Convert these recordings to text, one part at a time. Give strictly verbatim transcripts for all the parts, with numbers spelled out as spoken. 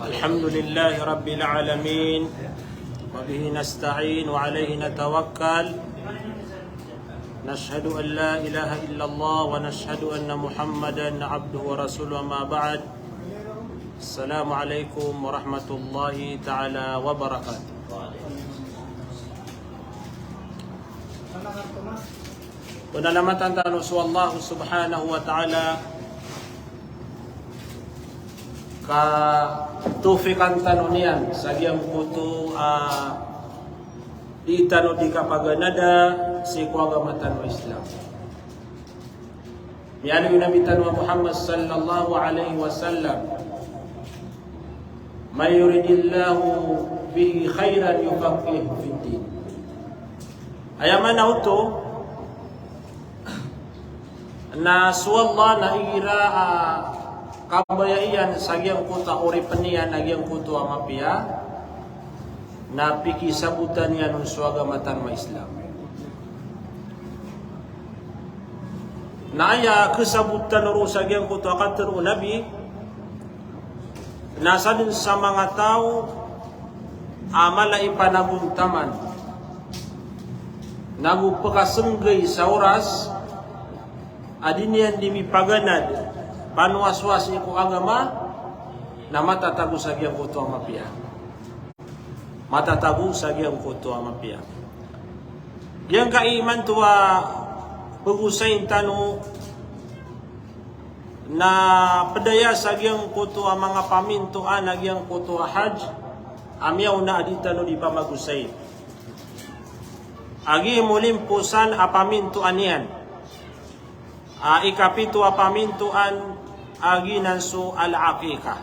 الحمد لله رب العالمين، وبه نستعين وعليه نتوكل. نشهد أن لا إله إلا الله ونشهد أن محمدا عبده ورسوله، أما بعد. السلام عليكم ورحمة الله تعالى وبركاته. Pnalamatan tano so Allah subhanahu wa ta'ala ka tawfiqan tano niyan sa giyangkoto a dii tano dii kapaganada sii ko agama tano a Islam. Miyaaloy o Nabi tano a Muhammad sallallahu alaihi wasallam, "Man yuridillahu bihi khairan yufaqqihhu fid din." Aya maana oto na so Allah na igira a kabaya iyan sa giyangkoto a oripn iyan a giyangkoto a mapiya, na pikisabotan iyan on so agama tano a Islam. Na aya kasabotan roo sa giyangkoto a katharo o Nabi, na sadn sa manga taw a mala i panagontaman, nago pkasnggay sa oras a dii niyan dii mipaganad, panowasowasi ko agama, na matatago sa giyangkoto a mapiya. Matatago sa giyangkoto a mapiya. Giyangkai imanto a pagosayn tano na pd aya sa giyangkoto a manga pamintoan a giyangkoto a hajj a miyaona a dii tano dii pamagosayn. A gii molimpos a pamintoan iyan. A ikapito a pamintoan a giyanan so al-aqiqah.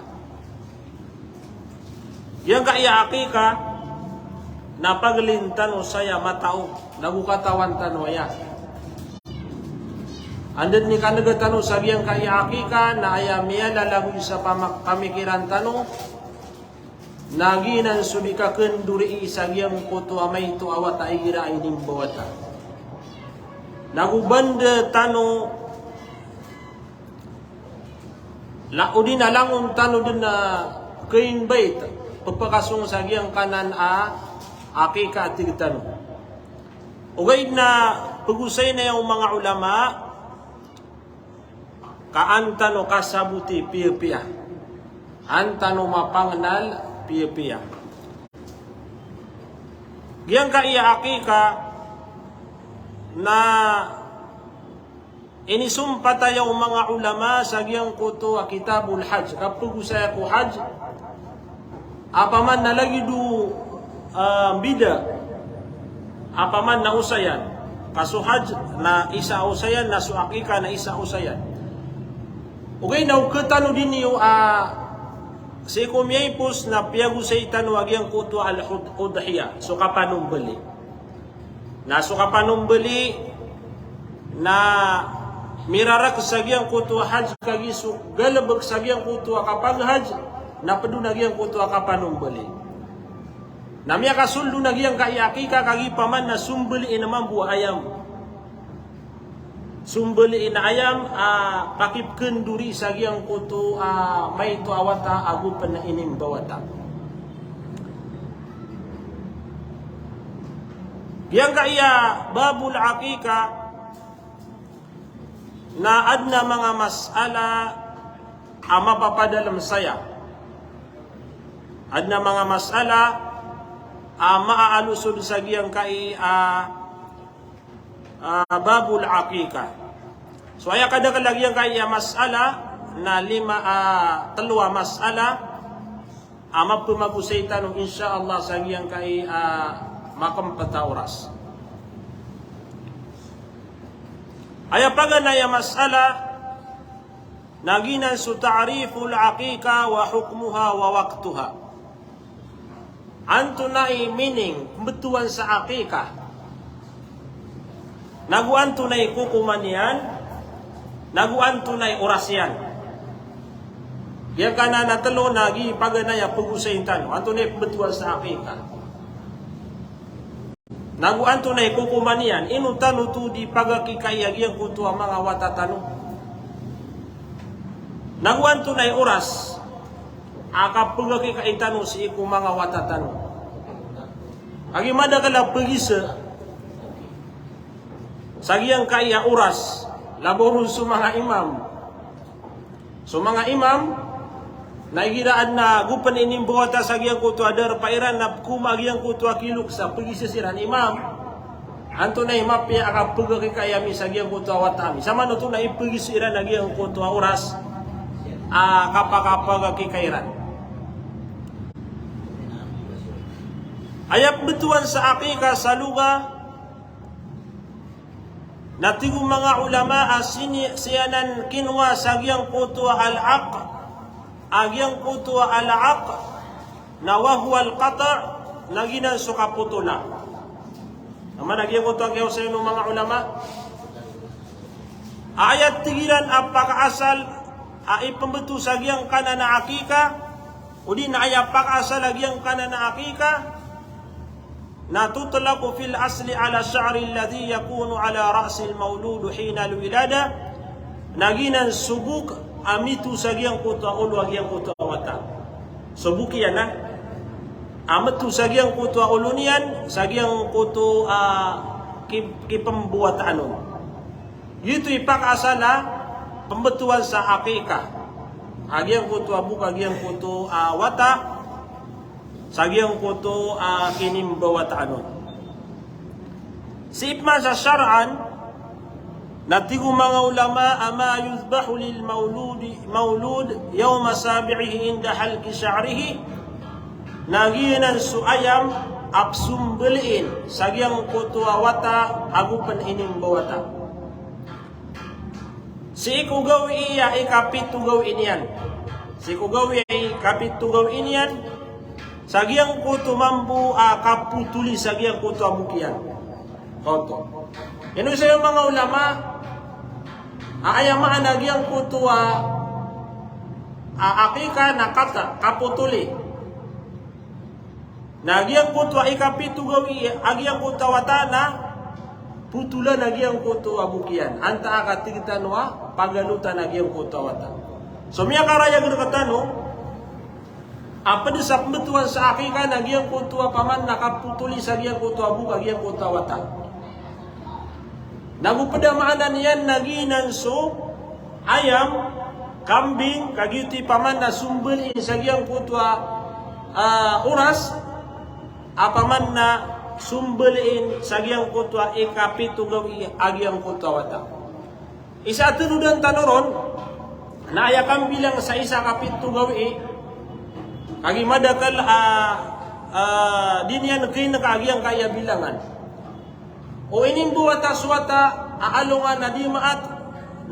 Giyangkai a aqiqah na paglin tano saya mataw, nago katawan tano aya. Anda dn i kanega tano sa giyangkai a aqiqah na aya miyalalagoy sa pama-, pamikiran tano, na giyanan so dii kakandorii sa giyangkoto a maito a wata igira a inimbawata. Nago banda tano la-, odi na langon tano dn a kainbait, pphakasong sa giyangkanan a aqiqah a tig tano. Ogaid na pagosayn aya o manga ulama, ka an tano kasaboti piyapiya. An tano mapangnal piyapiya. Giyangkai a aqiqah na inisompat aya o manga ulama sa giyangkoto a kitabul hajj. Kapagosaya ko hajj, apaman na lagid o, ah, mbida, apaman na osayan. Ka so hajj na isa a osayan, na so aqiqah na isa a osayan. Ogaid na o khatano dn iyo a sii ko miyaipos na piyagosay tano a giyangkoto a al-ud-, udhiyah, so kapanombali. Na so kapanombali na mirarak sa giyangkoto a hajj, kagiya so galbk sa giyangkoto a kapaghajj na pd on a giyangkoto a kapanombali. Na miyakasold on a giyangkai a aqiqah, kagiya paman na sombalin mambo a ayam. sombali na ayam a pakipkendori sa giyangkoto a maito a wata ago pen inimbawata. Giyangkaya babul aqiqah na aden a manga mas'ala a mapapadalem saya. Aden a manga mas'ala a maalusod sa giyangkai a, a, babul aqiqah. So aya kadakel a giyangkai a mas'ala na lima, a, telo a mas'ala a mapemagosay tano, insha Allah, sa giyangkai a makempet a oras. Aya paganay a mas'ala na giyanan so ta'riful aqiqah wa hukmuha wa waqtuha. Antonaa i meaning, pembetowan sa aqiqah, nago antonaa i kokoman iyan, nago antonaa i oras iyan. Giyangkanan a telo na giya paganay a pagosayin tano, antonaa i pembetowan sa aqiqah, nago antonaa i kokoman iyan, ino tano oto di pagaqiqai a giyangkoto a manga wata tano, nago antonaa i oras a kapagaqiqai tano sii ko manga wata tano. Agi madakel a pegisa sa giyangkai a oras, labaw ron so manga imam. So manga imam, na igira aden a go pen inimbawata sa giyangkoto a darpa iran na pekoma giyangkoto a kilok sa pegisa siran, "Imam, antonaa i mapiya a kapagaqiqai ami sa giyangkoto a wata ami?" Samanoto na ipegisa iran a giyangkoto a oras a kapakapagaqiqai iran. Aya pembetowan sa aqiqah sa lugha, na tig o manga ulama a sii, sii anan kinowa sa giyangkoto a al-aq, a giyangkoto a al-aq, na wa huwa al-qat', na giyanan so kapotola. Aya maana a giyangkoto a kiyaosay o manga ulama a aya tig iran a pakaasal a ipembeto sa giyangkanan a aqiqah, odi na aya pakaasal a giyangkanan a aqiqah, na tutlaqu fil asli ala sha'ri alladhi yakunu ala ra'sil mawlud hina al-wiladah, na giyanan so bok a mito sa giyangkoto a olo a giyangkoto a wata. So bok iyan a, a mito sa giyangkoto a olo niyan, sa giyangkoto a ki-, kipembawataan on. Giyoto i pakaasal a pembetowan sa aqiqah a giyangkoto a bok a giyangkoto a wata, sa giyangkoto a kinimbawataan on. Sii pman sa shar'an, na tig o manga ulama a ma yudhbahu lil mawludi, mawlud yawma sabi'ihi inda halqi sha'rihi, na giyanan so ayam a pesombaliin sa giyangkoto a wata ago pen inimbawata. Sii ko gawii a ikapito gawii niyan. Sii ko gawii a ikapito gawii niyan, sa giyangkoto mambo a kapotoli sa giyangkoto a bok iyan. Kaoto. Ino saya manga ulama a aya maana giyangkoto a, a aqiqah na qat', kapotoli. Na giyangkoto a ikapito gawii a giyangkoto a wata na potolan a giyangkoto a bok iyan. Antaa ka tig tano a pagalotan a giyangkoto a wata. So miyakarayag rektano a ped sa pembetowan sa aqiqah na giyangkoto a paman na kapotoli sa giyangkoto a bok a giyangkoto a wata. Na go ped a maana niyan na giyanan so ayam, kambing, ka giyoto i paman na sombaliin sa giyangkoto a, a, oras, a paman na sombaliin sa giyangkoto a ikapito gawii a giyangkoto a wata. Isa a tenodan tano ron, na aya kambilang sa isa kapito gawii, agi madakel a, a, di niyan kainek a giyangkaya bilangan. O inimbawata so wata a alongan a Dimaat,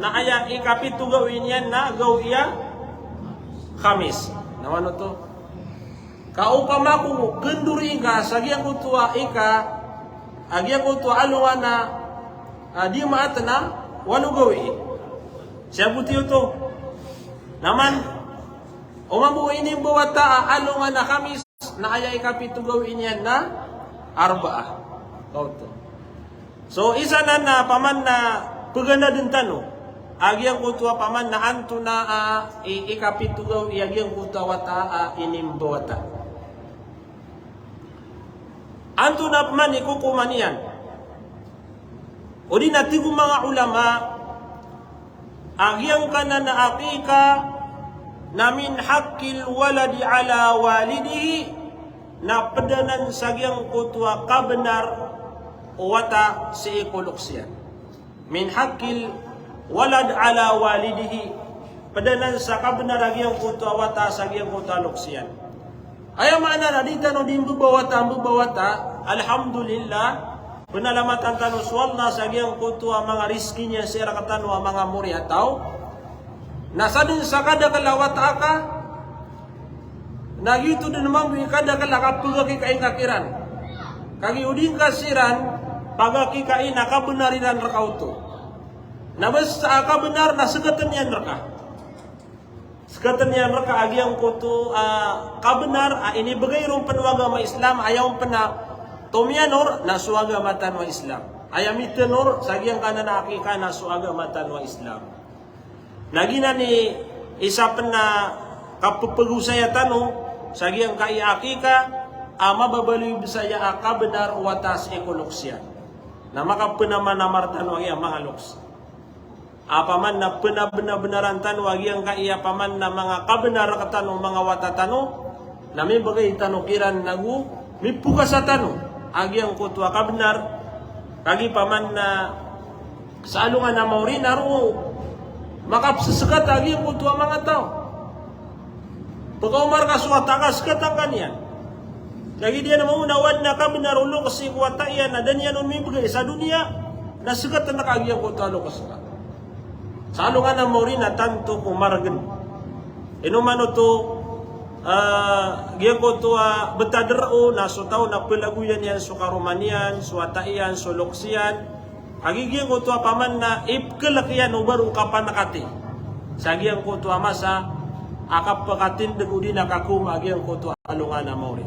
na aya ikapito gawii niyan na gawii a Khamis. Na manoto. Ka opama ko kendori ngka sa giyangkoto a ika, a giyangkoto a alongan a, a, Dimaat na walo gawii. Siyaboti oto. Na man, o mambo inimbawata a alongan a Khamis, na aya ikapito gawii niyan na Arbaa. Kaoto. So, isa nan na paman na Peganaden tano a giyangkoto a paman na antonaa i, ikapito gawii a giyangkoto a wata a inimbawata. Antonaa paman i kokoman iyan? O di na tig o manga ulama a giyangkanan a aqiqa na min haqqil waladi ala walidihi, na ped anan sa giyangkoto a kabenar o wata sii ko loks iyan. Min haqqil walad ala walidihi. Ped anan sa kabenar a giyangkoto a wata sa giyangkoto a loks iyan. Aya maana na di tano di mbabawata, mbabawata, alhamdulillah, penalamatan tano so Allah sa giyangkoto a manga rizki niyan sii rektano a manga mori a taw. Na sadn sa kadakel a wata ka, na giyoto dn mambo i kadakel a kapagaqiqai ngka kiran. Kagiya o di ngka siran pagaqiqai na kabenar iran rka oto. Na basta a kabenar na sekatn iyan rka. Sekatn iyan rka a giyangkoto a kabenar a inibegay ron pen o agama Islam, aya on pen a tomiyanor na so agama tano a Islam. Aya mitanor sa giyangkanan a aqiqa na so agama tano a Islam. Na giyanan i isa pen a kapepegosaya tano sa giyangkai a aqiqa a mababaloy bes aya a kabenar o wata sii ko loks iyan. Na makapenamanamar tano aya manga loks. Apaman na penabenabenaran tano a giyangkai a paman na manga kabenar rektano manga wata tano, na mibegay tano kiran nago mipokasa tano a giyangkoto a kabenar, kagiya paman na sa alongan a maori na roo makapsesekat a giyangkoto a manga taw. Pekaoma rka so wata ka, sekatan ka niyan. Lagid iyan a maona o aden a kabenar o loks sii ko wata iyan na da niyan on mibegay sa doniya, na sekatn rka a giyangkoto a loks ka. Sa alongan a maori na tanto ko margen. Ino man oto, ah, giyangkoto a betad roo na so taw na pelagoyan iyan so karoma niyan, so wata iyan, so loks iyan. Kagiya giyangkoto a paman na ipkelek iyan o baro kapanekati sa giyangkoto a masa a kapekatindeg o di na kakaoma a giyangkoto a alongan a maori.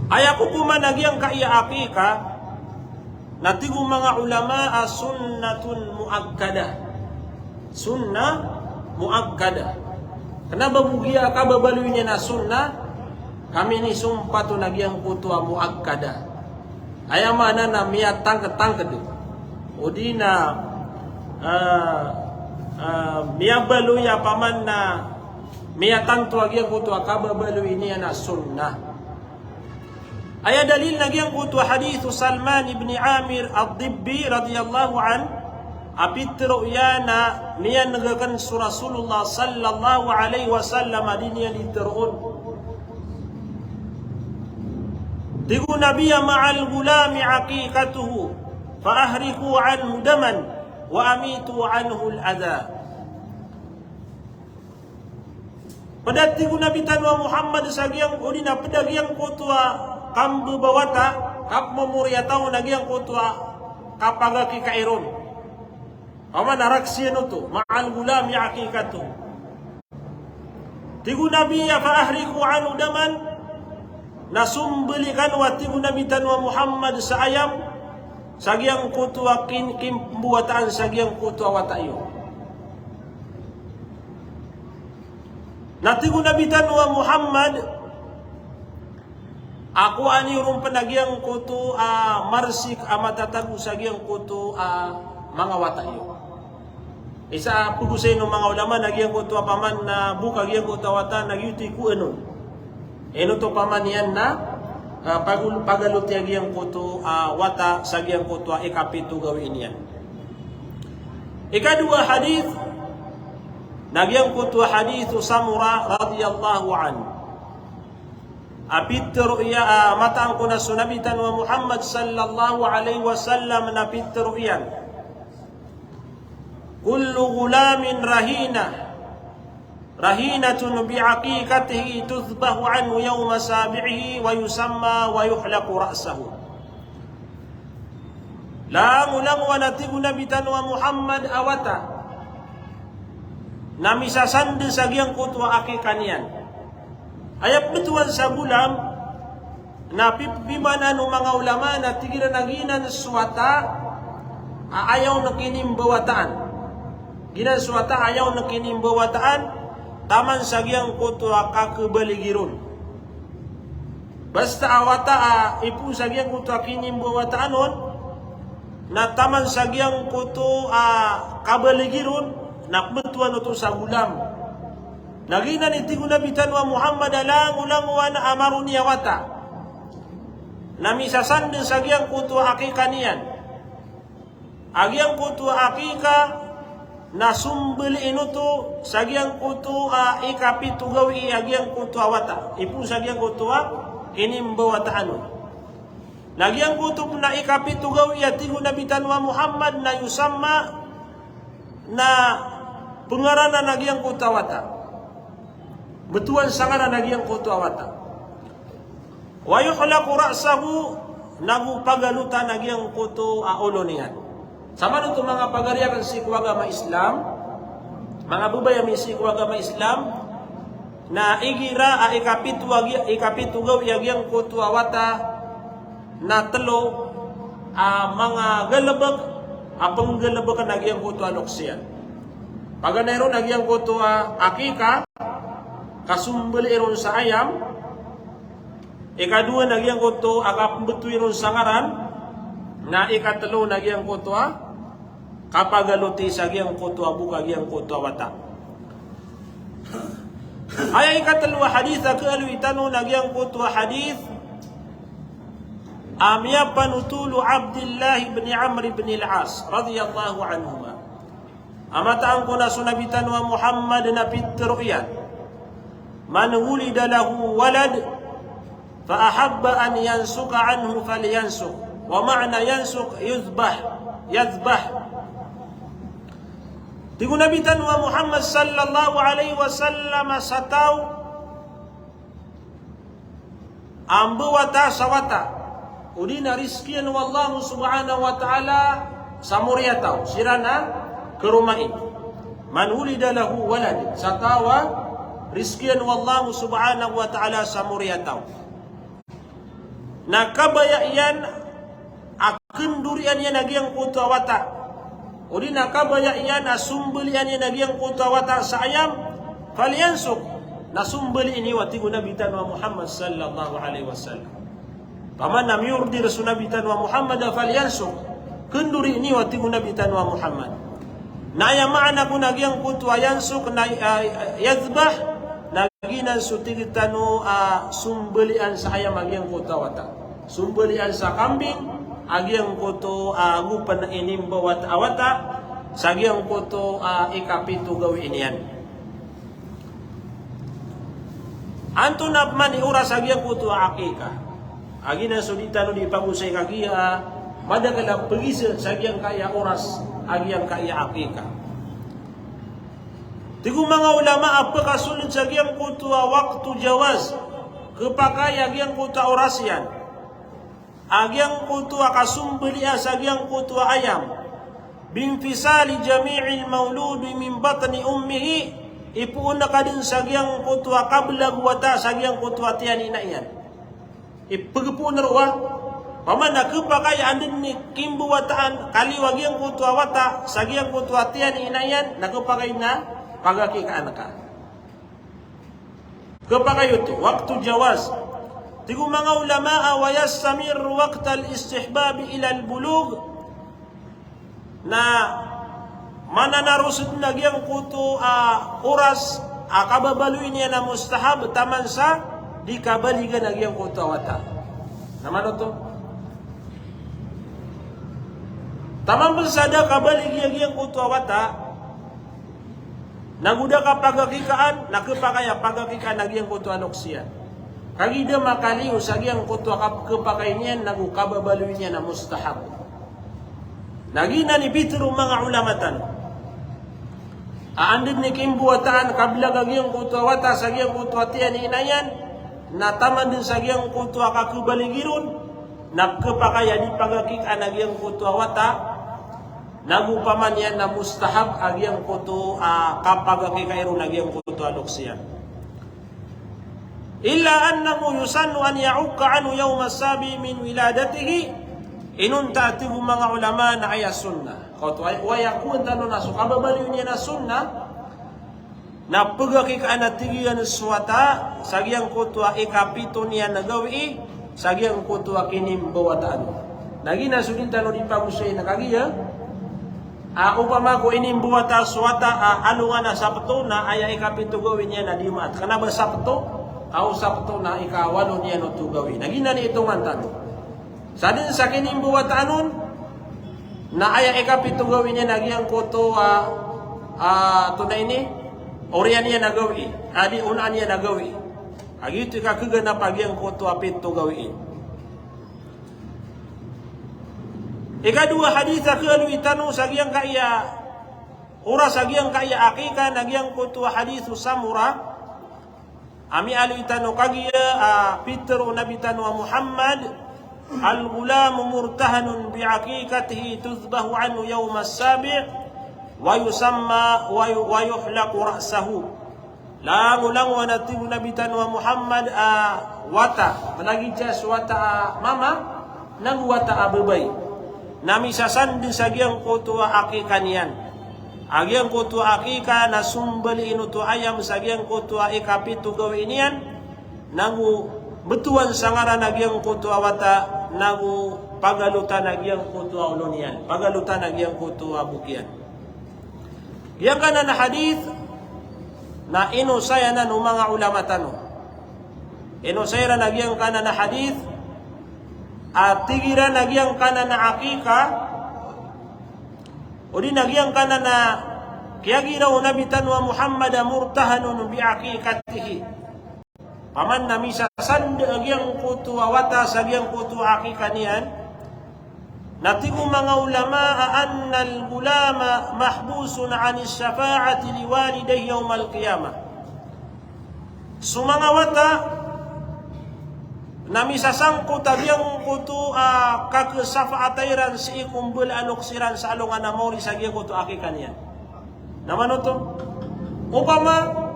Aya kokoman a giyangkai a aqiqa na tig o manga ulama a sunnatun muakkadah. Sunnah muakkadah. Kena ba bo giya kababaloy niyan a sunnah, ka minisompat on a giyangkoto a muakkadah. Aya maana na miyatangkedtangked. O di na, ah, ah, miyabaloy a paman na miyatanto a giyangkoto a kababaloy niyan a sunnah. Aya dalil na giyangkoto a hadith o Salman ibn Amir Ad-Dibbi radiyallahu anhu, a pitero iyan a miyaneg aken so Rasulullah sallallahu alaihi wasallam a di niyan di teroon. Tig o Nabi a, "Ma'al ghulami aqiqatuhu, fa ahriqu anhu daman, wa amitu anhu al-adha." Ped a tig o Nabi tano a Muhammad sa giyang, o di na ped a giyangkoto a kambebawata, kapmomori a taw na giyangkoto a kapagaqiqai ron. Paman a rakhs iyan oto, ma'al ghulami aqiqatuhu. Tig o Nabi a, "Fa ahriqu anhu daman," na sombeli kano a tig o Nabi tano a Muhammad sa ayam, sa giyangkoto a kin-, kimbewataan sa giyangkoto a wata iyo. Na tig o Nabi tano a Muhammad, a kowaan iyo ron pen a giyangkoto a marsik a matatago sa giyangkoto a manga wata iyo. Isa a pegosayn o manga ulama na giyangkoto a paman na bok a giyangkoto a wata na giyoto i kowaan on. Ino oto paman iyan na, ah, pagol-, pagaloti a giyangkoto a wata sa giyangkoto a ikapito gawii niyan. Ikadowa a hadith, na giyangkoto a hadith o Samura radiyallahu anhu. A pitero iyan, a mataan ko na so Nabi tano a Muhammad sallallahu alaihi wasallam na pitero iyan, "Kullu ghulamin rahinah, rahinatun bi aqiqatihi tudhbahu anhu yawma sabi'ihi wa yusamma wa yuhlaqu ra'sahu." Langolangowan a tig o Nabi tano a Muhammad a wata na misasand sa giyangkoto a aqiqa niyan. Aya pembetowan sa golam, Na pi-, pimaana o manga ulama na tig iran a giyanan so wata a aya on kinimbawataan. Giyanan so wata a aya on kinimbawataan, taman sa giyangkoto a kakhabaligi ron. Basta a wata a ipoon sa giyangkoto a kinimbawataan on, na taman sa giyangkoto a kabaligi ron, na pmbtowan oto sa ghulam. Na giyanan i tig o Nabi tano a Muhammad a langolangowan a maroni a wata na misasand sa giyangkoto a aqiqa niyan. A giyangkoto a aqiqa na sombalin oto sa giyangkoto a ikapito gawii a giyangkoto a wata. Ipoon sa giyangkoto a kinimbawataan on. Na giyangkoto pn a ikapito gawii a tig o Nabi tano a Muhammad na yusamma, na pngaranan a giyangkoto a wata. Btowan sa ngaran a giyangkoto a wata. Wa yuhlaqu ra'sahu, nago pagalotan a giyangkoto a olo niyan. Samanoto manga pagari akn sii ko agama Islam, manga babay ami sii ko agama Islam, na igira a ikapito a giya-, ikapito gawii a giyangkoto a wata, na tlo a manga galbk a pnggalbkn a giyangkoto a loks iyan. Paganay ron a giyangkoto a aqiqa, ka sombalin ron sa ayam, ikadowa na giyangkoto a kapmbtowi ron sa ngaran, na ikatlo na giyangkoto a kapagaloti sa giyangkoto a bok a giyangkoto a wata. Aya ikatlo a hadith a kaaloy tano na giyangkoto a hadith a miyapanothol o Abdillah ibn Amr ibn al-As radiyallahu anhuma. A mataan ko na so Nabi tano a Muhammad na pitharo iyan, "Man wulida lahu walad, fa ahabba an yansuka anhu falyansuk." Wa ma'na yansuk, yudhbah, yadhbah. Tig o Nabi tano a Muhammad sallallahu alaihi wasallam, sa taw a mbawata sa wata, odi na rizkian o Allah subhanahu wa ta'ala sa moriyataw, siran a karoma i. Man wulida lahu walad, sa taw a rizkian o Allah subhanahu wa ta'ala sa moriyataw. Na kabaya iyan a kndorian iyan a giyangkoto a wata, odi na kabaya iyan a sombalian iyan a giyangkoto a wata sa ayam, falyansuk, na sombali niyo, a tig o Nabi tano a Muhammad sallallahu alaihi wasallam. Paman a miyorder so Nabi tano a Muhammad a falyansuk, kndori niyo, a tig o Nabi tano a Muhammad. Na aya maana ko na giyangkoto a yansuk na, ah, yadhbah, na giyanan so tig tano a sombalian sa ayam a giyangkoto a wata. Sombalian sa kambing a giyangkoto a ago pn inimbawata a wata sa giyangkoto a ikapito gawii niyan. Antonaa pman i oras a giyangkoto a aqiqa? A giyanan so di tano di pagosay kagiya madakl a pagisa sa giyangkaya oras a giyangkaya aqiqa. Tig o manga ulama a pkasold sa giyangkoto a waqtu jawaz, khapakay a giyangkoto a oras iyan a giyangkoto a kasombalia sa giyangkoto a ayam, binfisali jami'il mawludi min batni ummihi, ipoon ka dn sa giyangkoto a kablag o wata sa giyangkoto a tiyan i ina iyan. Ipgpoon roo a, paman a khapakay a anda dn i kimbawataan, kaliyo a giyangkoto a wata sa giyangkoto a tiyan i ina iyan, na khapakay na pagaqiqaan ka. Khapakay oto, waqtu jawaz. Tig o manga ulama a, wa yastamirru waqtal istihbabi ilal bulugh. Na mananarosd na giyangkoto a oras a kababaloy niyan a mustahab taman sa di kabaligan a giyangkoto a wata. Na mano oto? Taman pn sa da kabaligi a giyangkoto a wata, nago da kapagaqiqaan, na khapakay a pagaqiqaan a giyangkoto a loks iyan. Kagiya da makaliyo sa giyangkoto a kap-, khapakay niyan nago kababaloy niyan a mustahab. Na giyanan i pitharo o manga ulama tano a anda dn i kimbawataan, kablag a giyangkoto a wata sa giyangkoto a tiyan i ina iyan, na taman dn sa giyangkoto a kakhabaligi ron, na khapakay a di pagaqiqaan a giyangkoto a wata, nago paman iyan na mustahab a giyangkoto a kapagaqiqai ron a giyangkoto a loks iyan. Illa annahu yusannu an ya'uqqa anhu yawma sabi min wiladatihi. Inonta, tig o manga ulama, na aya sunnah, kaoto, aya, aya kowan tano na so kababaloy niyan a sunnah, na pagakikaan, a tig iyan, so wata sa giyangkoto a ikapito niyan a gawii, sa giyangkoto a kinimbawataan on. Na giyanan so di tano di pagosayn a kagiya, a, opama ko inimbawata so wata a alongan a Sabto, na aya ikapito gawii niyan na Dimaat. Kena ba Sabto, a o Sabto na ikawalo niyan oto gawii. Na giyanan i itongan tano. Sa den sa kinimbawataan on, na aya ikapito gawii niyan na giyangkoto a, a, tonaa ini, oriyan iyan a gawii, a di onaan iyan a gawii. A giyoto i kakeganap a giyangkoto a pito gawii. Ikadowa hadith a kaaloy tano sa giyangkaya oras a giyangkaya akikah na giyangkoto a hadith o Samurah. A miyaaloy tano kagiya, a, pitharo o Nabi tano a Muhammad, "Al-ghulamu murtahanun bi aqiqatihi tudhbahu anhu yawma as-sabi', wa yusamma, wa yu-, wa yuhlaqu ra'sahu." Langolangon, a tig o Nabi tano a Muhammad, a wata, malagid sa wata a mama, nago wata a babay, na misasand sa giyangkoto a akikah niyan. A giyangkoto a akikah na sombaliin oto a ayam sa giyangkoto a ikapito gawii niyan, nago betowan sa ngaran a giyangkoto a wata, nago pagalotan a giyangkoto a olo niyan, pagalotan a giyangkoto a bok iyan. Giyangkanan a hadith na inosay anan o manga ulama tano. Inosay iran a giyangkanan a hadith, a tig iran a giyangkanan a akikah, odi na giyangkanan a kiyagira o Nabi tano a Muhammad a murtahanun bi aqiqatihi. Paman na misasand a giyangkoto a wata sa giyangkoto a akikah niyan, na tig o manga ulama a annal ghulama mahbusun anis shafa'ati liwalidayhi yawmal qiyamah. So manga wata na misasangkot a giyangkoto a kakesafaata iran sii ko mbala a loks iran sa alongan a maori sa giyangkoto a akikah niyan. Na manoto, opama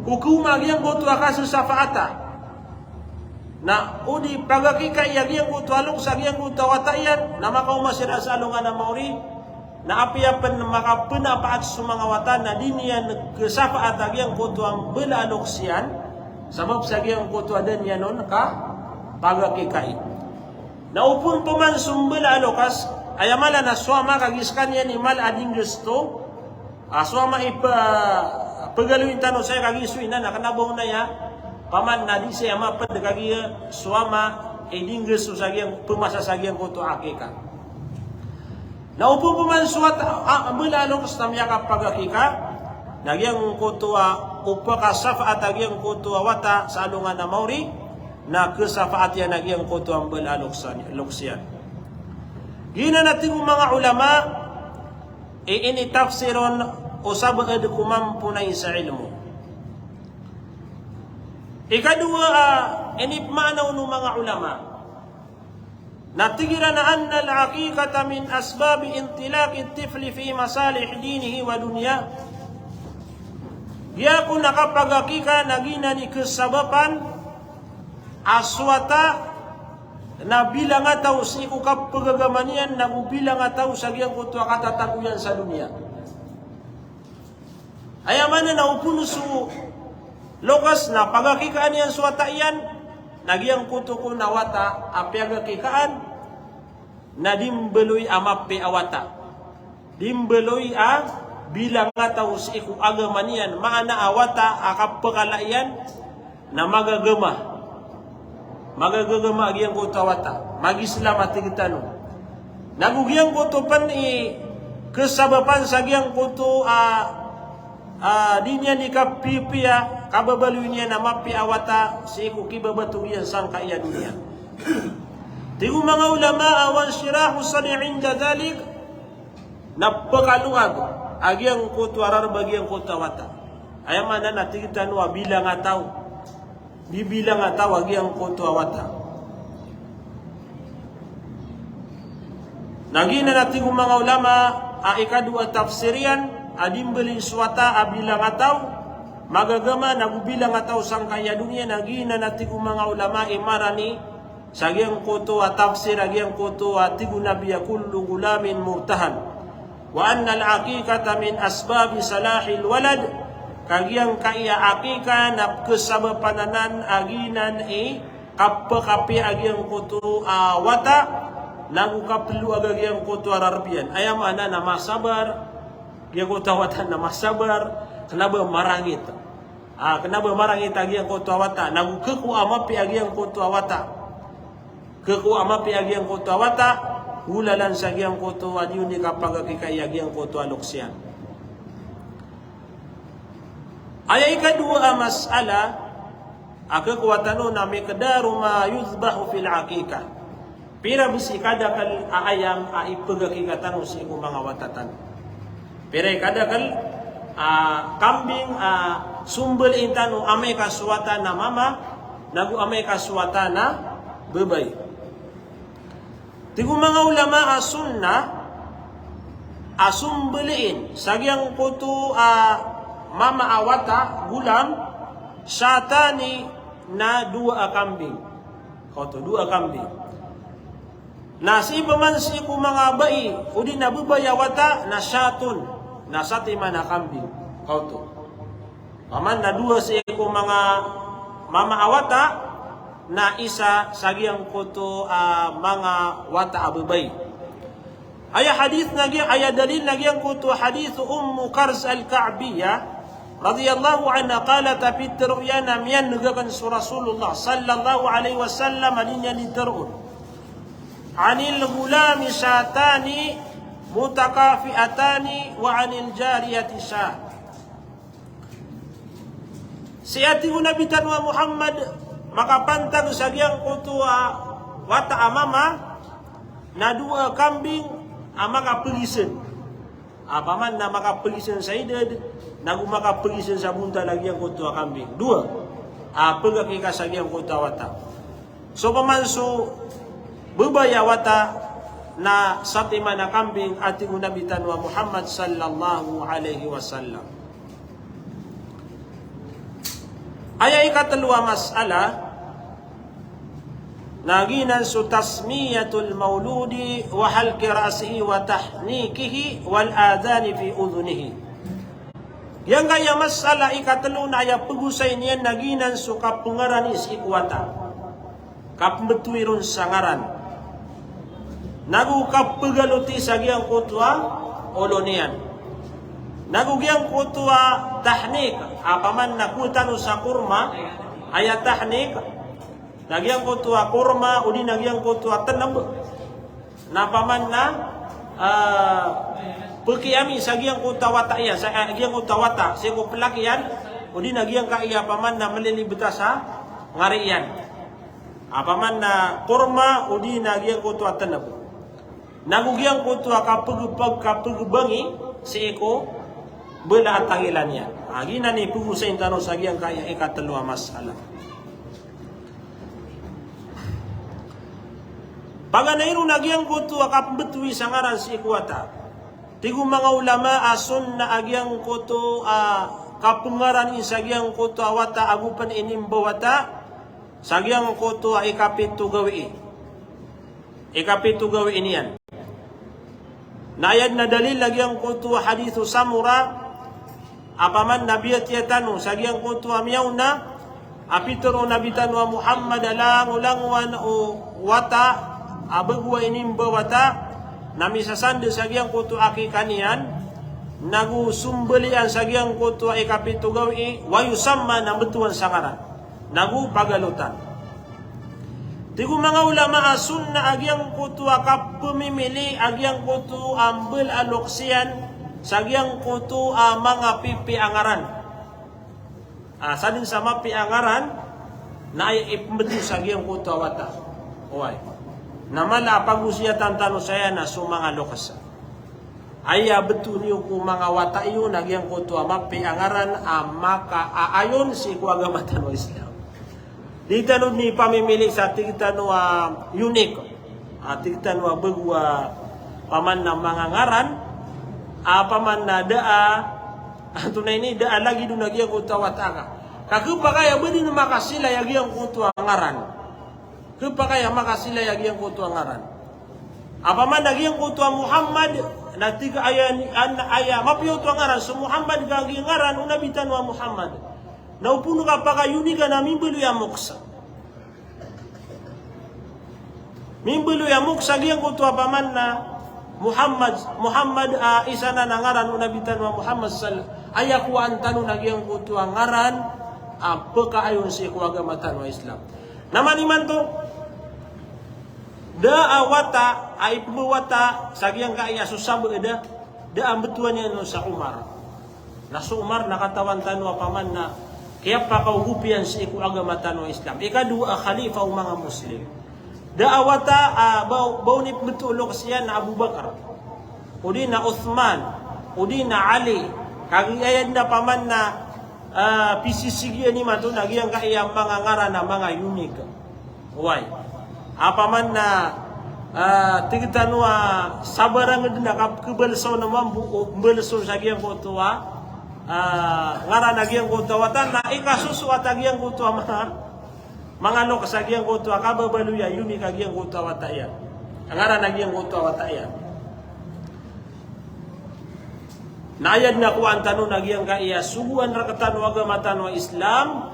ko kawma a giyangkoto a kasesafaata, na o di pagakikai a giyangkoto a loks a giyangkoto a wata iyan, na makaoma siran sa alongan a maori, na apiya pen makapenapaat so manga wata na di niyan kesafaat a giyangkoto a mbala a loks iyan, sabap sa giyangkoto a da niyan on kapagakikai. Na opama peman so mbala a loks, aya mala na so ama kagiya sekaniyan i mala a dinggesto, a so ama i pe-, pegaloyin tano saya kagiya so ina na kena ba onaya, paman na di saya maped kagiya so ama i dinggesto sa giyang-, pemasa sa giyangkoto a akikah. Na opama peman so wata a, a, mbala a loks na miyakapagakikah, na giyangkoto a, o pakasafaat a giyangkoto a wata sa alongan a maori, na kesafaat iyan a giyangkoto a mbala a loks, loks iyan. Giyanan a tig o manga ulama, i initafsir on o sabaad ko mamponay sa ilmo. Ikadowa a inipmaana on o manga ulama, na tig iran a annal aqiqata min asbabi intilaqit tifli fi masalih dinihi wa dunyah. Giya kon a kapagakikah na giyanan i kesabapan a so wata na bilangataw sii ko kapagagama niyan, nago bilangataw sa giyangkoto a katatago iyan sa doniya. Aya maana na opama so loks na pagakikaan iyan so wata iyan, na giyangkoto kon a wata a piyagakikaan na di mbaloy a mapiya a wata. Di mbaloy a bilangataw sii ko agama niyan, maana a wata a kapakala iyan na magagama. Magagagama a giyangkoto a wata. Mag-Islam a tig tano. Nago giyangkoto pen i kesabapan sa giyangkoto a, a, di niyan i kapipiya, kababaloy niyan a mapiya a wata, sii ko kibabatog iyan sangkaya doniya. Tig o manga ulama a wanshirahu sadri inda dhalik, na pekalowag a giyangkoto a rarba giyangkoto a wata. Aya maana na tig tano a bilangataw. Di bilangataw a giyangkoto a wata. Na giyanan a tig o manga ulama a ikadowa a tafsir iyan, a di mbaloy so wata a bilangataw, magagama, nago bilang a taw sangkaya doniya, na giyanan a tig o manga ulama i marani sa giyangkoto a tafsir a giyangkoto a tig o Nabi a kullu ghulamin murtahan. Wa annal aqiqata min asbabi salahil walad, ka giyangkaya aqiqah na kasabapan anan a giyanan i kapakapiya a giyangkoto a wata, nago kaploag a giyangkoto a rarb iyan. Aya maana na masabar, giyangkoto a wata na masabar, kena ba marangit. Ah, kena ba marangit a giyangkoto a wata, nago keko a mapiya a giyangkoto a wata. Keko a mapiya a giyangkoto a wata, golalan sa giyangkoto a di on i kapagaqiqai a giyangkoto a loks iyan. Aya ikadowa a masala a keko a tano na miqdaru ma yudhbahu fil aqiqah. Pira bes i kadakel a ayam a ipagaqiqa tano sii ko manga wata tano. Pira i kadakel a kambing a sombaliin tano amay ka so wata na mama, nago amay ka so wata na babay. Tig o manga ulama a sunnah a sombaliin sa giyangkoto a mama a wata, ghulam, shatani, na dowa a kambing. Kaoto, dowa a kambing. Na sii paman sii ko manga bai, odi na babay a wata, na shatun, na satiman a kambing. Kaoto. Paman na dowa sii ko manga mama a wata, na isa sa giyangkoto a manga wata a babay. Aya hadith na giya, aya dalil na giyangkoto a hadith o Ummu Karz Al-Ka'biyah radhiyallahu anha, qalat, a pitharo iyan a miyaneg aken so Rasulullah sallallahu alaihi wasallam a di niyan di tharoon: "Anil ghulami shatani mutakafi'atani wa anil jariyati shah." Sii a tig o Nabi tano a Muhammad, makapantag sa giyangkoto a wata a mama na dowa a kambing a makapegisen. A paman na makapegisen sa idad, nago makapegisen sa bontal a giyangkoto a kambing. Dowa a pagaqiqa sa giyangkoto a wata. So paman so babay a wata na satiman a kambing, a tig o Nabi tano a Muhammad sallallahu alaihi wasallam. Aya ikatelo a masala na giyanan so tasmiyatul mauludi wa halqi ra'sihi wa tahnikihi wal adhani fi udhunihi. Giyangkaya masala ikatelo na aya pegosay niyan na giyanan so kapengarani sii ko wata. Kapembetowi ron sa ngaran. Nago kapegaloti sa giyangkoto a olo niyan. Nago giyangkoto a tahnik, a paman na kowa tano sa korma, aya tahnik, na giyangkoto a korma, odi na giyangkoto a teneb. Na paman na, ah, pekiyami sa giyangkoto a wata iyan, sa, ah, giyangkoto a wata, sii ko pelak iyan, odi na giyangkaya paman na melilibet a sa ngari iyan. A paman na korma, odi na giyangkoto a teneb. Nago giyangkoto a kapegepeg, kapegebangi sii ko bala a tangilan iyan. A giyanan i pegosayin tano sa giyangkaya ikatelo a masala. Paganay ron a giyangkoto a kapembetowi sa ngaran sii ko wata. Tig o manga ulama a sunnah a giyangkoto a kapengarani sa giyangkoto a wata ago pen inimbawata sa giyangkoto a ikapito gawii. Ikapito gawii niyan. Na aya den a dalil a giyangkoto a hadith o Samura, a paman na biyatiya tano sa giyangkoto a miyaona, a pitharo o Nabi tano a Muhammad a langolangowan o wata a bago a inimbawata, na misasande sa giyangkoto a aqiqah niyan, nago sombalian sa giyangkoto a ikapito gawii, wa yusamma, na mbetowan sa ngaran. Nago pagalotan. Tig o manga ulama a sunnah a giyangkoto a kapemimili a giyangkoto a mbala a loks iyan sa giyangkoto a manga pipiya a ngaran. A, sadn sa mapiya a ngaran, na aya ipembetowi sa giyangkoto a wata. Oway. Na mala a pagosiyatan tano saya na so manga loks. Aya betowi niyo ko manga wata iyo na giyangkoto a mapiya a ngaran a makaaayon sii ko agama tano a Islam. Di tano den ipamimili sa tig tano a unique. A tig tano a bago a paman na manga ngaran, a paman na da a Antonaa ini, da a lagid on a giyangkoto a wata ka. Ka khapakay a ba dn makasilay a giyangkoto a ngaran. Khapakay a makasilay a giyangkoto a ngaran. Opama na giyangkoto a Muhammad, na tig a aya, an, aya, mapiya oto a ngaran, so Muhammad ka giya ngaran o Nabi tano a Muhammad. Na opama ka pakayuni ka na mimbaloy a moksa. Mimbaloy a moksa giyangkoto a opama na Muhammad, Muhammad, a, isa na na ngaran o Nabi tano a Muhammad sal-, aya kowaan tano na giyangkoto a ngaran a pkaayon sii ko agama tano a Islam. Na man imanto, da a wata, a ipmbawata sa giyangkaya so sabaad a, da a mbtowan iyan on sa Umar. Na so Umar na katawan tano a opama na kiyapakaogop iyan sii ko agama tano a Islam. Ikadowa a khalifa o manga Muslim. Da a wata, a, ba, ba on ipmbtho o loks iyan na Abu Bakar, odi na Uthman, odi na Ali. Kagiya aya dn a opama na, a, pisisigiyan imanto na giyangkaya manga ngaran a manga unique. Oway. Opama na, a, tig tano a sabarang dn a kapkhabalsa on a mambo o mbalsa on sa giyangkoto a, a, ngaran a giyangkoto a wata na ikasosoat a giyangkoto a manga, manga loks a giyangkoto a kababaloy a unique a giyangkoto a wata iyan. A ngaran a giyangkoto a wata iyan. Na aya dn a kowaan tano na giyangkaya sogoan rktano o agama tano a Islam,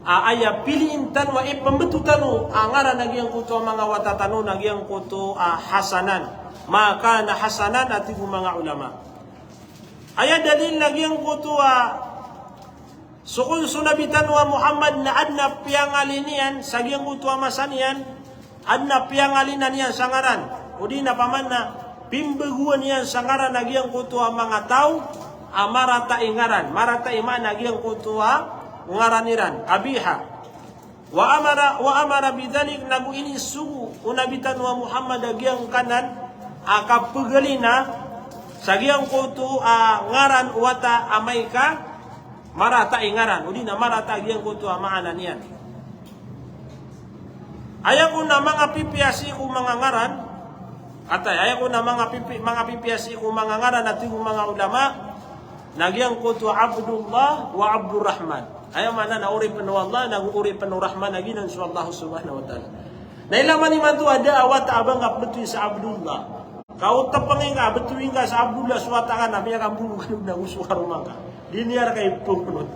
a, aya piliin tano a ipmbtho tano a ngaran a giyangkoto a manga wata tano na giyangkoto a hasanan. Ma kana hasanan, a tig o manga ulama. Aya dalil na giyangkoto a so kon so Nabi tano a Muhammad na adn a piyangalin iyan sa giyangkoto a masa niyan, adn a piyangalinan iyan sa ngaran, odi na opama na pimbagoan iyan sa ngaran a giyangkoto a manga taw a marata i ngaran, marata i maana a giyangkoto a ngaran iran, qabiha. Wa amara, wa amara bidhalik, nago inisogo o Nabi tano a Muhammad a giyangkanan a kapagalina sa giyangkoto a ngaran o wata amay ka marata i ngaran, odi na marata a giyangkoto a maana niyan. Aya kon a manga pipiya sii ko manga ngaran, atay, aya kon a manga pipi-, manga pipiya sii ko manga ngaran a tig o manga ulama, na giyangkoto a Abdullah wa Abdurrahman. Aya maana na oripn o Allah, nago oripn o Rahman, a giyanan so Allah subhanahu wa ta'ala. Na ilay man imanto a da a wata a ba ngka pmbtowi sa Abdullah. Ka o tpng ingka, btowin ka sa Abdullah so wata ka na miyakambolog ka nago so karoma ngka. Di niyan rka ipngonot.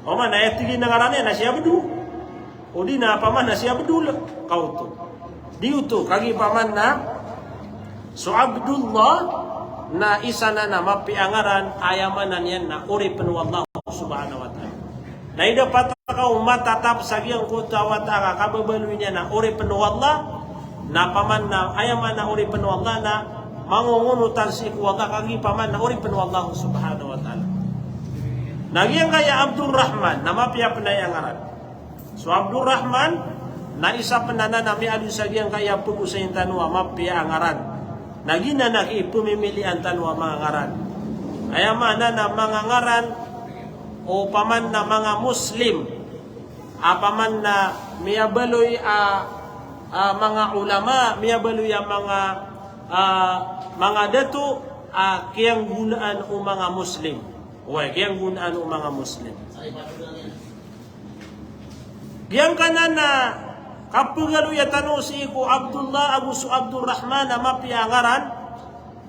Opama na aya tig iyan a ngaran iyan na si Abdu. Odi na opama na si Abdul. Ka oto. Di oto, kagiya opama na so Abdullah na isa na na mapiya a ngaran, aya maana niyan na oripn o Allah subhanahu wa ta'ala. Na ida pat ka o matatap sa giyangkoto a wata ka kababaloy niyan na oripn o Allah, na opama na aya maana oripn o Allah na mangongonotan sii ko Allah, kagiya opama na oripn o Allah subhanahu wa ta'ala. Na giyangkaya Abdurrahman na mapiya pn aya ngaran. So Abdurrahman na isa pn anan a miyaaloy sa giyangkaya pagosayin tano a mapiya a ngaran. Na giyanan a kipmimilian tano a manga ngaran. Aya maana na manga ngaran o opama na manga Muslim, a opama na miyabaloy a, a, manga ulama, miyabaloy a manga, a, manga dato a kiyanggonaan o manga Muslim. Oway, kiyanggonaan o manga Muslim. Giyangkanan a kapagaloya tano sii ko Abdullah ago so Abdurrahman a mapiya a ngaran,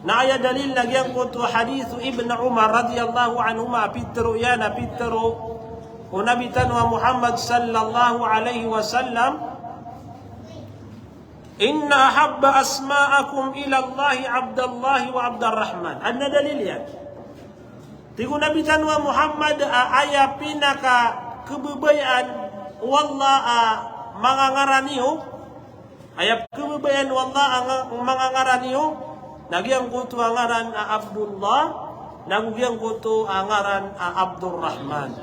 na aya dalil na giyangkoto a hadith o Ibn Umar radiyallahu anhuma, a pitharo iyan, a pitharo o Nabi tano a Muhammad sallallahu alaihi wasallam, "Inna ahabba asma'akum ilallahi Abdallah wa Abdurrahman." Adn a dalil iyan. Tig o Nabi tano a Muhammad a aya pinakakhababayaan o Allah a manga ngaran iyo, aya khababayaan o Allah a nga-, manga ngaran iyo, na giyangkoto a ngaran a Abdullah, nago giyangkoto a ngaran a Abdurrahman.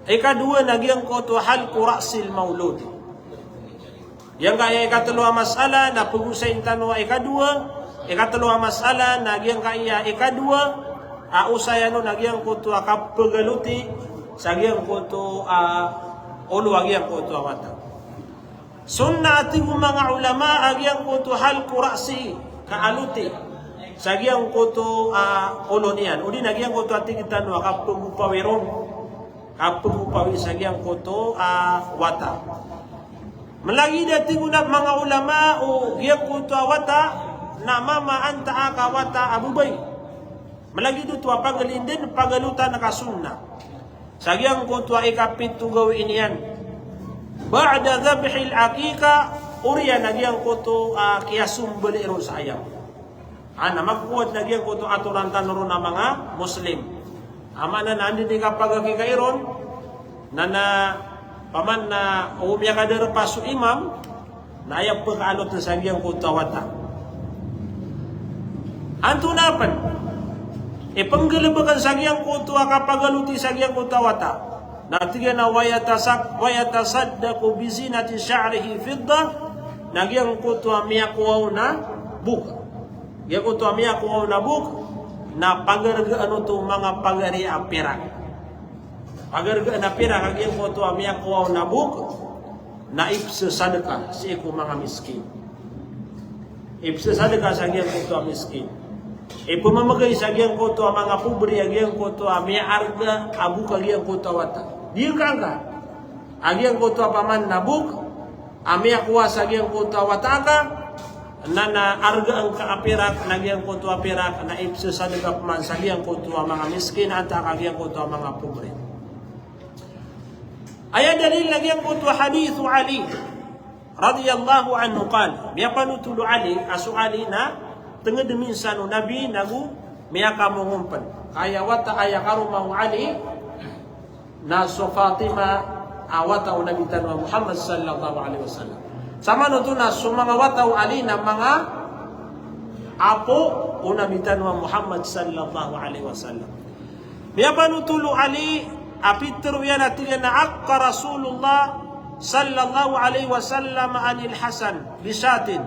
Ikadowa na giyangkoto a halqu ra'sil mawlud. Giyangkaya ikatlo a masala na pagosayin tano a ikadowa, ikatlo a masala na giyangkaya ikadowa a osayan on na giyangkoto a kapagaloti sa giyangkoto a olo a giyangkoto a wata. Sunnah a tig o manga ulama a giyangkoto a halqu ra'si, kaaloti. sa giyangkoto a olo niyan. O di na giyangkoto a tig tano a kapagopawi ron. Kapagopawi sa giyangkoto a wata. Malagid a tig o manga ulama o giyangkoto a wata na mama antaa ka wata a babay. Malagid oto a pagalinden, pagalotan ka sunnah. Sa giyangkoto a ikapito gawii niyan. Ba'da dhabhil aqiqah, oriyan a giyangkoto a kiyasombali ron sa ayam. Ana, makokowa na giyangkoto atoran tano ron a manga Muslim. A maana na anda i kapagaqiqah iron, na na paman na o miyakadarpa so imam, na aya pkaalotn sa giyangkoto a wata. Antonaa pn i pnggalbkn sa giyangkoto a kapagaloti sa giyangkoto a wata? Na tig iyan a wa yatasak-, wa yatasaddaqu bi zinati sha'rihi fiddah, na giyangkoto a miyakowa on a bok. Giyangkoto a miyakowa on a bok, na pagargaan oto manga pagari a pirak. Pagargaan a pirak a giyangkoto a miyakowa on a bok, na ipsasadka sii ko manga miskin. Ipsasadka sa giyangkoto a miskin. Ipmamgay sa giyangkoto a manga pobre a giyangkoto a miyaarga a bok a giyangkoto a wata. Di ka angka a giyangkoto a paman na bok a miyakowa sa giyangkoto a wata ka, na na argaan ka a pirak, na giyangkoto a pirak na ipsasadka pman sa giyangkoto a manga miskin, antaa ka giyangkoto a manga pobre. Aya dalil na giyangkoto a hadith o Ali radiyallahu anhu qal, miyapanothol o Ali, a so Ali na tngd minsan o Nabi nago miyakamongompn. Ka aya wata a aya karoma o Ali na so Fatima a wata o Nabi tano a Muhammad sallallahu alaihi wasallam. Samanoto na so manga wata o Ali na manga apo o Nabi tano a Muhammad sallallahu alaihi wasallam. Miyapanothol o Ali a pitharo iyan a tig iyan a aqqa Rasulullah sallallahu alaihi wasallam anil Hasan bi shatin.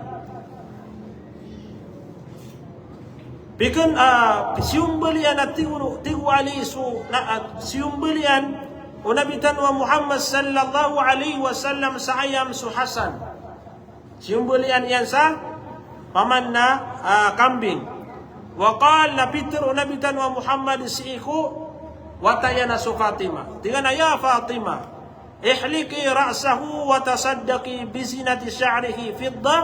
Pikn, ah, siyombalian a tig o, tig o Ali so, na, ah, siyombalian o Nabi tano a Muhammad sallallahu alaihi wasallam sa ayam so Hasan. Siyombalian iyan sa paman na, ah, kambing. Wa qal, na pitharo o Nabi tano a Muhammad sii ko wata iyan a so Fatima. Tig iyan a, "Ya Fatima, ihliqi ra'sahu wa tasaddaqi bi zinati sha'rihi fiddah."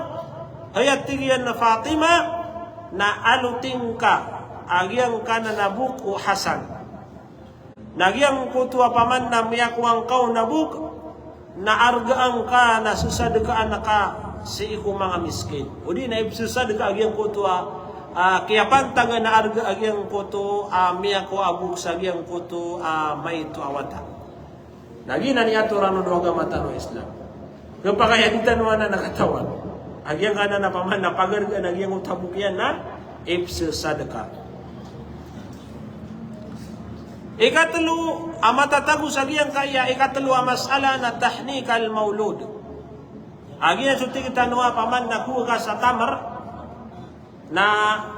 Hay, a tig iyan a Fatima, na aloti ngka a giyangkanan a bok o Hasan. Na giyangkoto a paman na miyakowa ngka on a bok, na argaan ka, na sasadkaan ka sii ko manga miskin. O di na ipsasadka a giyangkoto a, ah, kiyapantagan a arga a giyangkoto a miyakowa a bok sa giyangkoto a maito a wata. Na giyanan i atoran o agama tano a Islam. Khapakay a di tano anan katawan a giyangkanan a paman na pagargaan a giyangkoto a bok iyan na ipsasadka. Ikatlo a matatago sa giyangkaya, ikatlo a masala na tahnik al-mawlud. A giya so tig tano a paman na kowa ka sa tamr, na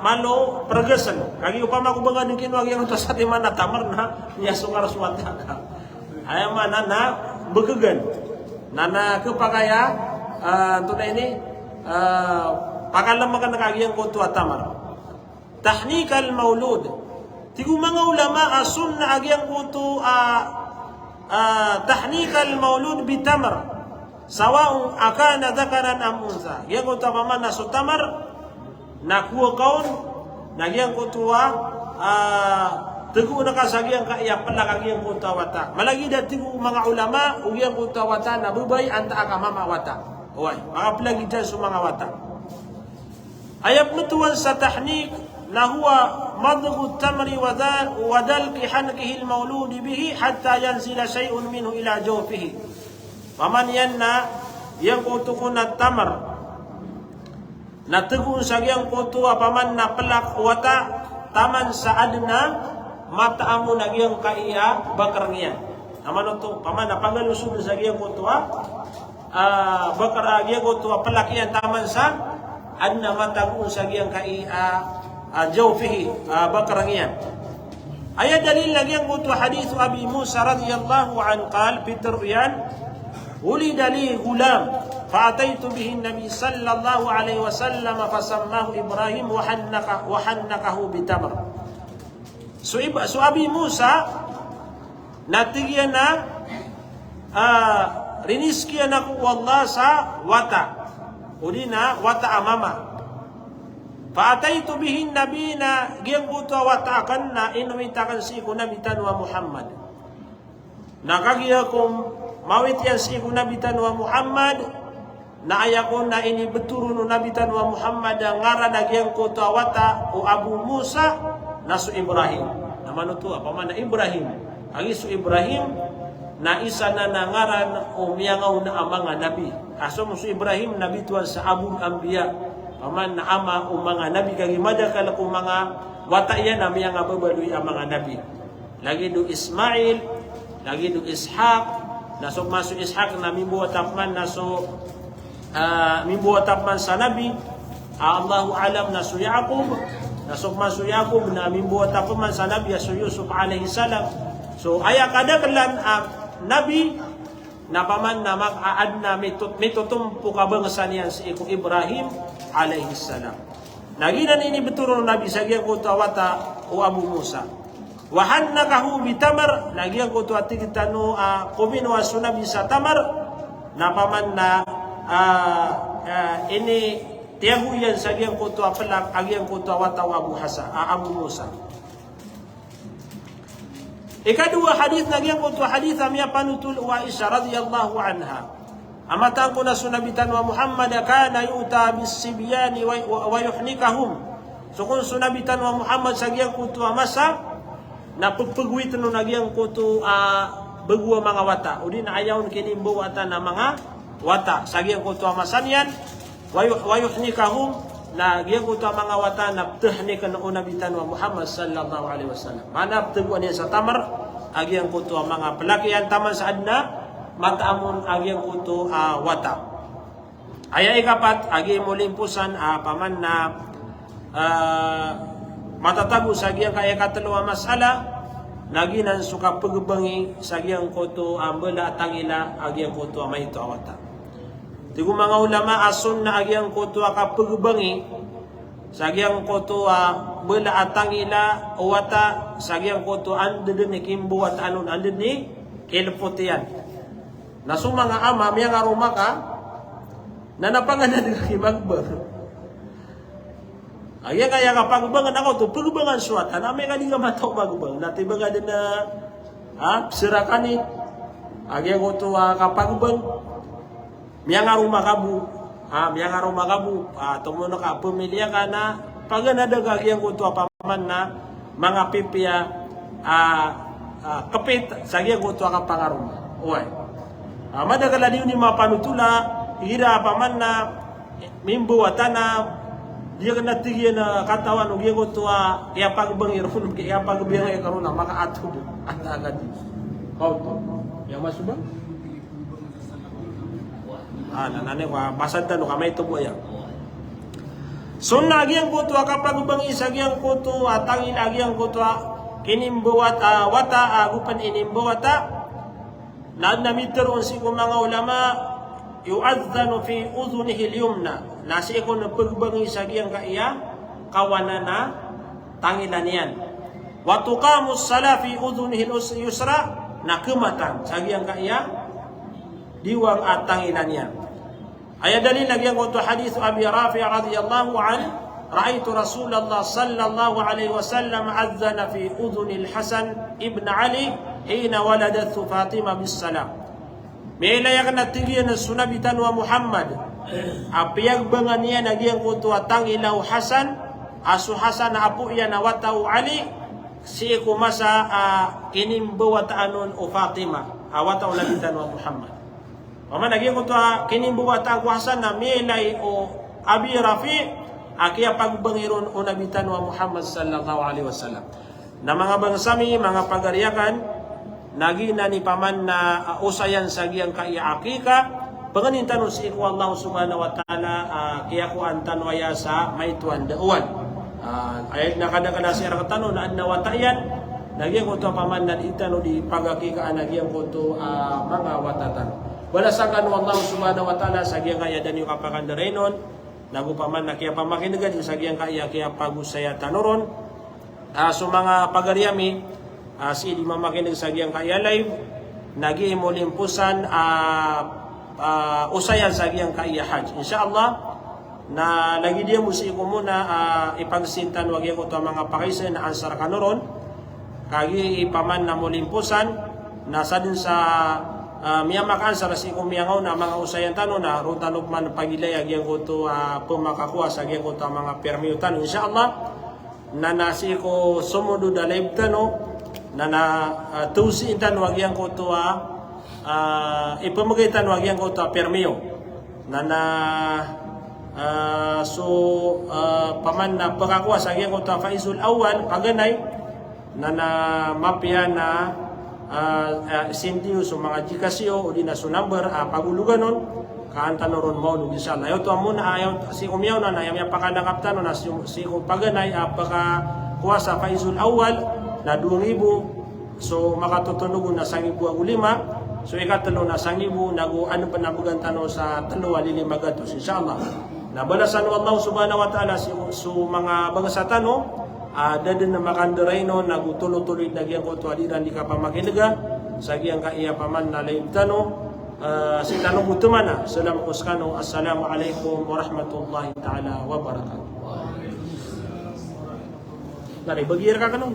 malo prgsn. Kagiya opama ko bgan dn kino a giyangkoto a satiman a tamr na miyasokar so wata ka. Aya maana na bggan. Na, na khapakay a, ah, antonaa ini, ah, pakalmkn ka a giyangkoto a tamr. Tahnik al-mawlud. Tig o manga ulama a sunnah a giyangkoto a, ah, tahnik al-mawlud bi tamr. Sawa'un akana dhakaran am untha. Giyangkoto a paman na so tamr, na kowa ka on, na giyangkoto a, ah, tegoon ka sa giyangkaya plak a giyangkoto a wata. Malagid a tig o manga ulama, o giyangkoto a wata na babay antaa ka mama a wata. Oway, makaplagid dn so manga wata. Aya pmtowan sa tahnik na huwa madghu tamri wa dal-, wa dalqi hankihi al-mawludi bihi hatta yanzila shay'un minhu ila jawfihi. Paman iyan na giyangkoto kon a tamr na tegoon sa giyangkoto a paman na plak o wata taman sa adn a mataam on a giyangkaya bakrng iyan. Amanoto, paman na pagalosodn sa giyangkoto a, ah, bakr-, ah, giyangkoto a plak iyan taman sa adn a matago on sa giyangkaya, ah, jawfihi, ah, bakrng iyan. Aya dalil na giyangkoto a hadith o Abi Musa radiyallahu anhu qal, pitharo iyan, wulida li ghulam. Fa ataitu bihin Nabi sallallahu alaihi wasallam fasammahu Ibrahim wa hannaka-, wa hannakahu bitamr. So Ib-, so Abi Musa, na tig iyan a, ah, rinizki iyan ako o Allah sa wata. O di na wata a mama. Fa ataitu bihin Nabi, na giyangkoto a wata aken na inomit aken sii ko Nabi tano a Muhammad. Na kagiya ko mawit iyan sii ko Nabi tano a Muhammad, na aya kon a inibetoro o Nabi tano a Muhammad a ngaran a giyangkoto a wata o Abu Musa, na so Ibrahim. Na manoto a, opama na Ibrahim. Kagiya so Ibrahim, na isa nan a ngaran o miyangaona a manga nabi. Ka so, so Ibrahim, nabi towan sa Abul Anbiya. Opama na ama o manga nabi, kagiya madakl ko manga wata iyan a miyangababaloy a manga nabi. Lagid o Ismail, lagid o Ishaq, na so, opama so Ishaq na mimbawata pman na so, ah, mimbawata pman sa nabi, ah, Allahu a'lam, na so Yaqub, na so, opama so Yaqub na mimbawata pman sa nabi a so Yusuf alayhis salam. So aya kadaklan a nabi, na opama na mag-, a-, adn a mitot-, mitotompok a bangsa niyan sii ko Ibrahim alayhis salam. Na giyanan i inibetoro o Nabi sa giyangkoto a wata o Abu Musa. Wa hannakahu bitamr, na giyangkoto a tig tano a kobinowa so Nabi sa tamr, na opama na, ah, ah, initiyago iyan sa giyangkoto a plak a giyangkoto a wata o Abu Hasa-, a Abu Musa. Ikadowa a hadith na giyangkoto a hadith a miyapanotol o Aisha radhiyallahu anha. A mataan ko na so Nabi tano a Muhammad, kana yu'ta bis-sibyani wa, wa, wa yuhnikahum. So kon so Nabi tano a Muhammad sa giyangkoto a masa, na pepegowit on a giyangkoto a bego a manga wata. O di na aya on kinimbawata a manga wata sa giyangkoto a masa niyan. Wa yuh-, wa yuhnikahum, na giyangkoto a manga wata na petahniken o Nabi tano a Muhammad sallallahu alaihi wasallam. Maana petegoan iyan sa tamr a giyangkoto a manga plak iyan taman sa adn a mataam on a giyangkoto a wata. Aya ikapat a giya molimposan a opama na, ah, matatago sa giyangkaya ikatelo a masala, na giyanan so kapegebangi sa giyangkoto a mbala a tangila a giyangkoto a maito a wata. Tig o manga ulama a sunnah a giyangkoto a kapegebangi sa giyangkoto a mbala a tangila o wata sa giyangkoto a anda den i kimbawataan on, anda den i kilepot iyan. Na so manga ama, miyangaroma ka, na napanganad ka ki magbang. A giyangkaya kapagbang na kaoto, pagbangan so wata, na amay ka di ka mataw magbang, na tiba nga den a, ha, pserakan i, a giyangkoto a kapagbang, miyangaroma ka bo, ha, miyangaroma ka bo, a, tomo na ka pamilya ka na, paganada ka giyangkoto a opama na, manga pipiya, a, a, kepit, sa giyangkoto a kapangaroma. Oway. A, madakel a di oni mapanotola, igira opama na, mimbawata na, di aken a tig iyan a katawan o giyangkoto a, kiyapagbangi ron, kiyapagbangi ron a makaatod. Ata agad. Kaoto. Miyaoma so bang? A, na, na, ni, wa, basad tano ka maito bo aya. Sunnah a giyangkoto a kapagbangi sa giyangkoto a tangila a giyangkoto a kinimbawata, wata, a, go pen inimbawata. Na adn a mitharo on sii ko manga ulama, yu'adhdhanu fi udhunihil yumna. Na sii ko na pagbangi sa giyangkaya kawanan a tangila niyan. Wa tuqamus salah fi udhunihil us-, yusra, na kematan sa giyangkaya diwang a tangila niyan. Aya dalil na giyangkoto a hadith Abi Rafi' radhiyallahu anhu, ra'aytu Rasulullah sallallahu alaihi wasallam adhdhana fi udhunil Hasan ibn Ali hina waladathu Fatima bis salah. Miyailay aken a tig iyan a so Nabi tano a Muhammad a piyagbangan iyan a giyangkoto a tangila o Hasan, a so Hasan a apo iyan a wata o Ali, sii ko masa a kinimbawataan on o Fatima, a wata o Nabi tano a Muhammad. Opama na giyangkoto a kinimbawataan ko Hasan na miyailay o Abi Rafi' a kiyapagbangi ron o Nabi tano a Muhammad sallallahu alaihi wasallam. Na manga bangsa mi, manga pagari aken, na giyanan i opama na, a, osayan sa giyangkaya aqeeqah, pengenin tano sii ko Allah subhanahu wa ta'ala, a, kiyakowan tano aya sa maito a ndaowan. A, aya na kadakadakl sii rektano na adn a wata iyan, na giyangkoto a opama na di tano di pagaqeeqahan a giyangkoto a manga wata tano. Balasan kano o Allah subhanahu wa ta'ala sa giyangkaya da niyo kapakandarainon, nago paman na kiyapamakinega den sa giyangkaya kiyapagosaya tano ron. Ah, so manga pagari ami, ah, sii di mamakineg sa giyangkaya live, na gii molimposan, ah, ah, osayan sa giyangkaya Hajj. Insha Allah, na lagid iyan bo sii ko mona, ah, ipagsin tano a giyangkoto a manga pakaisa na ansar kano ron. Kagiya paman na molimposan, na sadn sa, ah, miyamakansar sii ko miyangaona a manga osayan tano na roo tano pman pagilaya giyangkoto a pmakakowa sa giyangkoto a manga permiyo tano, insha Allah. Na, na sii ko somodod a live tano, na, na, ah, towsiin tano a giyangkoto a, ah, ipmgay tano a giyangkoto a permiyo. Na, na, ah, so, ah, paman na pkakowa sa giyangkoto a faizul awwal, paganay, na, na mapiya na, ah, ah, send iyo so manga Gcash iyo, odi na so number, ah, pagologan on, ka an tano ron maolog, insha Allah. Aya oto a mona, ah, aya oto, sii ko miyaona na, aya miyapakanakap tano na sii, sii ko paganay, ah, pkakowa sa faizul awwal, na dowa nggibo, so makatotonog on na sangibo ago lima, so ikatlo na sangibo, nago adn pn a mbgan tano sa tlo a lilima gatos, insha Allah. Na balasan o Allah subhanahu wa ta'ala sii, so manga bangsa tano, ah, da dn makandarainon, nago tolotoloy na giyangkoto a di ran di kapamakinega sa giyangkaya paman na live tano, ah, sii tano bo tmana. Salam ko skano, assalamu alaikum warahmatullahi ta'ala wabarakatuh. Nari, bagi rka kano.